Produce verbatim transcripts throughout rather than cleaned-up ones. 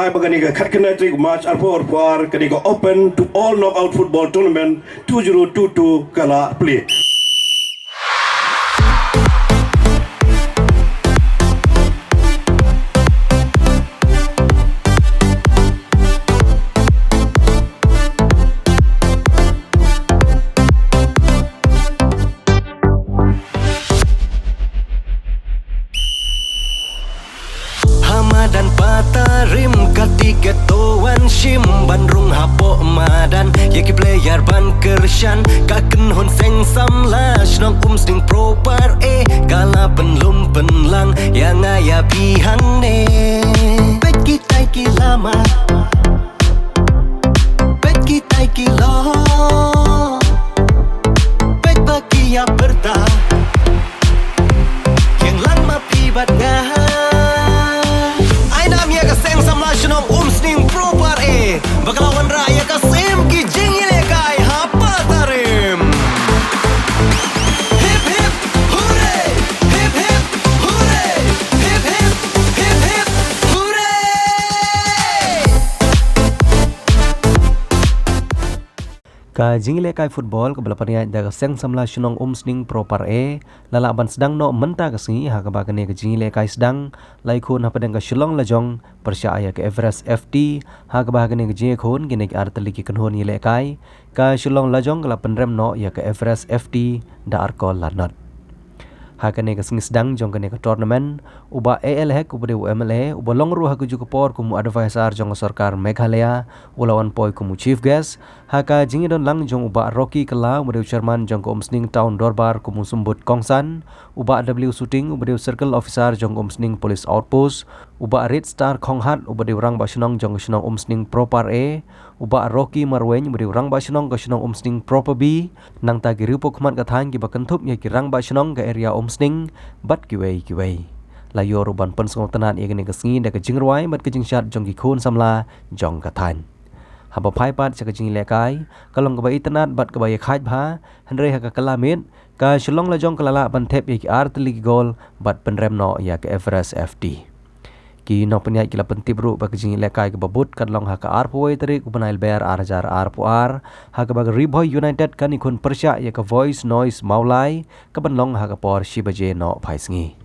Ba kane ka khatkhyndai tarik March arphew arphew ar, kane ka Open to All Knockout Football Tournament two zero two two ka la plie. Ha madan Patarim ka tiket to wan shim, ban rung hapoh madan ïa ki player ban kyrshan. Ka kynhun seng samla shnong Umsning Pro Party ka la pynlum pynlang ïa nga ïa phi hangne. Peit kitai ki lama, peit kitai ki lok, peit ba ki ïa pyrta. Ïeng lang ma phi bad nga. Ai nam ïa ka seng samla shnong Umsning Pro Party ba ka la wanrah ïa ka syiem ki jingïalehkai ha Patarim. Hip hip hooray, hip hip hooray, hip hip, hip hip hooray. Ka jingïalehkai football kaba la pynïaid da ka seng samla shnong Umsning Pro Party la lah ban sdang noh mynta ka sngi, ha kaba kane ka jingïalehkai sdang la ïakhun hapdeng ka Shillong Lajong pyrshah ïa ka Everest F T, ha kaba ha kane ka jingïakhun kine ki artylli ki kynhun ïalehkai. Ka Shillong Lajong ka la pynrem noh ïa ka Everest F T da ar kol la nod. Ha kane ka sngi sdang jong kane ka tournament, u Bah A L Hek uba dei u M L A, uba long ruh ha kajuh ka por kum u advisor jong ka sorkar Meghalaya, u la wan poi kum u chief guest. Ha ka jingïadon lang jong u Bah Rocky Kylla uba dei u chairman jong ka Umsning Town Dorbar kum u symbud kongsan, u Bah W Suting uba dei u circle officer jong ka Umsning Police Outpost, u Bah Red Star Khonghat uba dei u rangbah shnong jong ka shnong Umsning Pro Party, u Bah Rocky Marwein uba dei u rangbah shnong ka shnong Umsning Pro Party, nangta ki riewpawkhmat ka thaiñ kiba kynthup ïa ki rangbah shnong ka area Umsning bad kiwei kiwei. La ïoh ruh ban pynsngewtynnad ïa kane ka sngi da ka jingrwai bad ka jingshad jong ki khun samla jong ka thaiñ. Haba phai pat sha ka jingïalehkai, ka long kaba itynnad bad kaba ïakhaid bha, hynrei ha ka kylla miet, ka Shillong Lajong ka la lah ban thep ïa ki artylli ki gol bad pynrem noh ïa ka Everest F T. Ki nongpynïaid ki la pyntip ruh ba ka jingïalehkai kaba bud kan long ha ka arphew wei tarik u bnai Lber ar hajar arphew ar, ha kaba ka Ri Bhoi United kan ïakhun pyrshah ïa ka Voice Noise Mawlai, kaban long ha ka por shi baje noh phai sngi.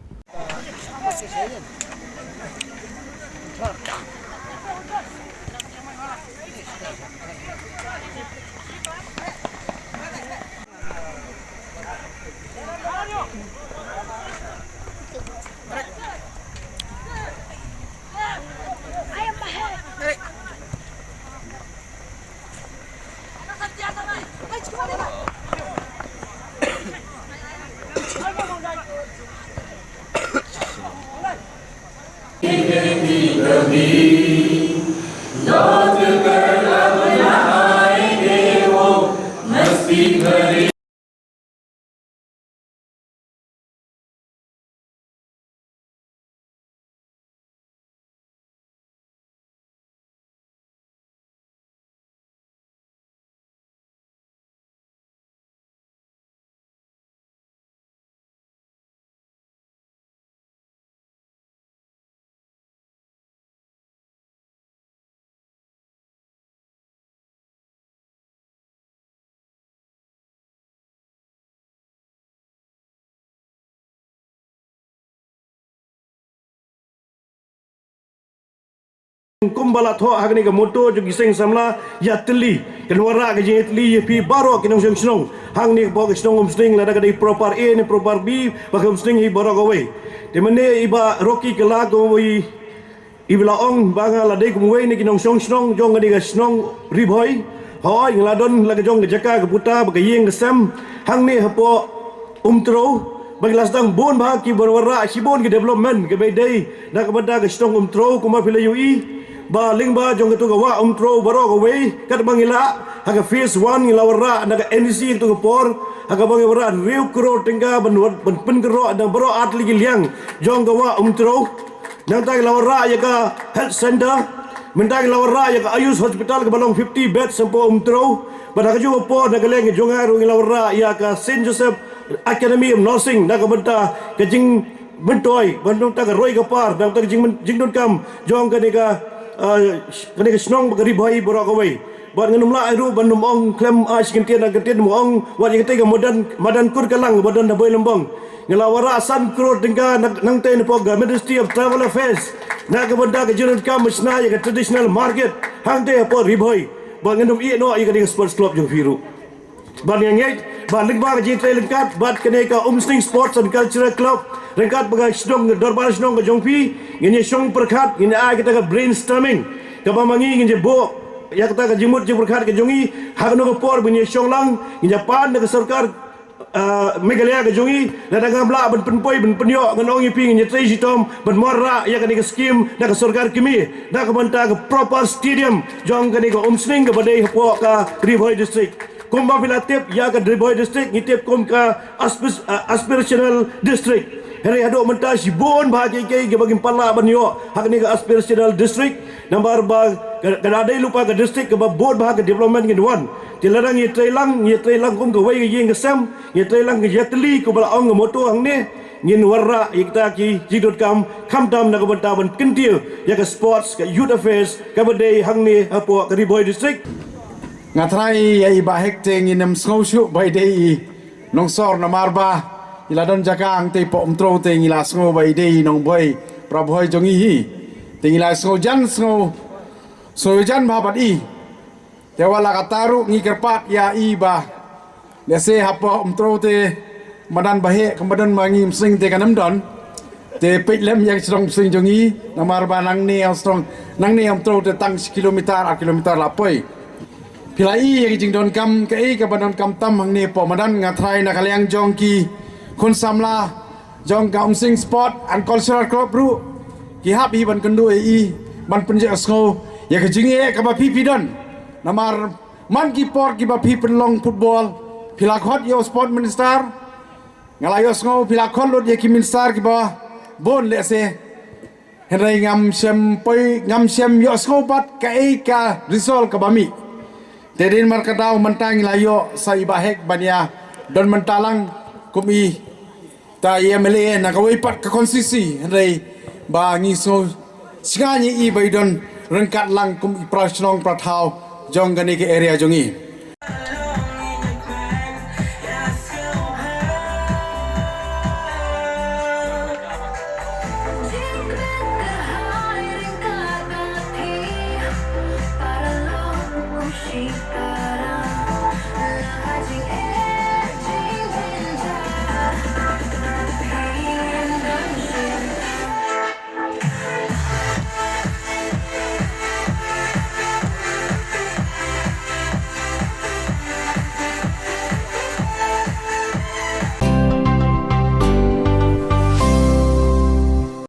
Kumba la thoh ha kane ka motto jong ki seng samla, ïatylli. Kan wanrah ka jingïatylli ïa phi baroh ki nongshong shnong hangne hapoh ka shnong Umsning, lada ka dei Pro Par A ne Pro Par B, ba ka Umsning hi baroh kawei. Te mynne i Bah Rocky Kylla kawei i ba la ong ba nga la dei kum uwei na ki nongshong shnong jong kane ka shnong Ri Bhoi. Hooid, nga la don la ka jong ka jaka ka puta bad ka ïing ka sem hangne hapoh Umtrew, ba ki la sdang bun bha kiba wanrah shibun ki development kiba dei na ka bynta ka shnong Umtrew. Kumba phi la ïohi ba lyngba jong katto ka wah Umtrew baroh kawei, katba ngi lah ha ka phase one ngi la wanrah na ka N E C katto ka por, ha kaba ngi wanrah hynriew klur tyngka ban, ban pynkynroh na baroh artylli ki liang jong ka wah Umtrew. Nangta ngi la wanrah ïa ka health center. Mynta ngi la wanrah ïa ka Ayush Hospital kaba long fifty beds hapoh Umtrew. Bad ha kajuh ka por na ka liang jong nga ruh ngi la wanrah ïa ka Saint Joseph Academy of Nursing na ka bynta ka jingmyntoi, bad nangta ka roi ka par, nangta ka jingmyn-, jingdonkam jong kane ka Ah, kane ka shnong ba ka Ri Bhoi baroh kawei. Bad ngan ym lah ruh ban ym ong khlem ai shi kyntien ar kyntien, ym ong wat ïa kata ka madan, madan kur ka lang ba don ha Bhoi Lymbong. Nga la wanrah san klur tyngka na, nangta napoh ka Ministry of Tribal Affairs na ka bynta ka jingdonkam ban shna ïa ka traditional market hangta hapoh Ri Bhoi. Bad ngan ym ïeh noh ïa kane ka sports club jong phi ruh. Bad nga ngeit ba lyngba ka jingtrei ryngkat bad kane ka Umsning Sports and Cultural Club, ryngkat bad ka shnong, ka dorbar shnong ka jong phi, ngin ïa shong pyrkhat, ngin ïa ai kata ka brainstorming kaba ma ngi ngin ïa buh ïa kata ka jingmut jingpyrkhat ka jong ngi ha kano ka por ba ngin ïa shong lang, ngin ïa pan da ka sorkar, ah, Meghalaya ka jong ngi, lada ngam lah ban pynpoi ban pynïoh, ngan ong ïa phi, ngin ïa trei shitom ban wanrah ïa kane ka skim na ka sorkar kmie na ka bynta ka proper stadium jong kane ka Umsning kaba dei hapoh ka Ri Bhoi District. Kumba phi la tip, ïa ka Ri Bhoi District ngi tip kum ka aspis-, ah, aspirational district. Hynrei haduh mynta shibun bha kiei kiei kiba ngim pat lah ban ïoh ha kane ka aspirational district. Namar ba ka, ka la dei lypa ka district kaba bun bha ka development ngin wan. Te lada ngi ïa trei lang, ngi ïa trei lang kum kawei ka ïing ka sem, ngi ïa trei lang ka ïatylli kumba la ong ka motto hangne, ngin wanrah ïa kita ki jingdonkam khamtam na ka bynta ban kyntiew ïa ka sports, ka youth affairs kaba dei hangne hapoh ka Ri Bhoi District. Nga tharai ïa i Bah Hek te ngin ym sngew shuh ba i dei i nongsor namar ba i la don jaka hangtei poh Umtrew te ngi la sngew ba i dei i nongbhoi para bhoi jong ngi hi. Te ngi la sngew jan, sngew, sngew jan bha bad i. Te wat la katta ruh ngi kyrpad ïa i ba lehse hapoh Umtrew te madan ba heh ka madan ma ngi Umsning te kan ym don. Te peit lem ïa ka shnong Umsning jong ngi, namar ba nangne ha shnong, nangne Umtrew te tang shi kilometer, ar kilometer la poi. Phi la i ïa ka jingdonkam kaei kaba donkam tam hangne poh madan, nga tharai na ka liang jong ki khun samla jong ka Umsning Sport and Cultural Club ruh ki hap hi ban kynduh ïa i ban pynjah sngew ïa ka jingeh kaba phi phi don. Namar man ki por kiba phi pynlong football, phi la khot ïa u sport minister, nga la ïohsngew phi la khot lut ïa ki minister kiba bun lehse. Hynrei ngam shym poi, ngam shym ïohsngew pat kaei ka result kaba mih. Te dei namar kata mynta ngi la ïoh sa i Bah Hek ban ïa don mynta lang kum i ta i M L A na kawei pat ka constituency, hynrei ba ngi sngew shngaiñ ïa i ba i don ryngkat lang kum i para shnong para thaw jong kane ka area jong i.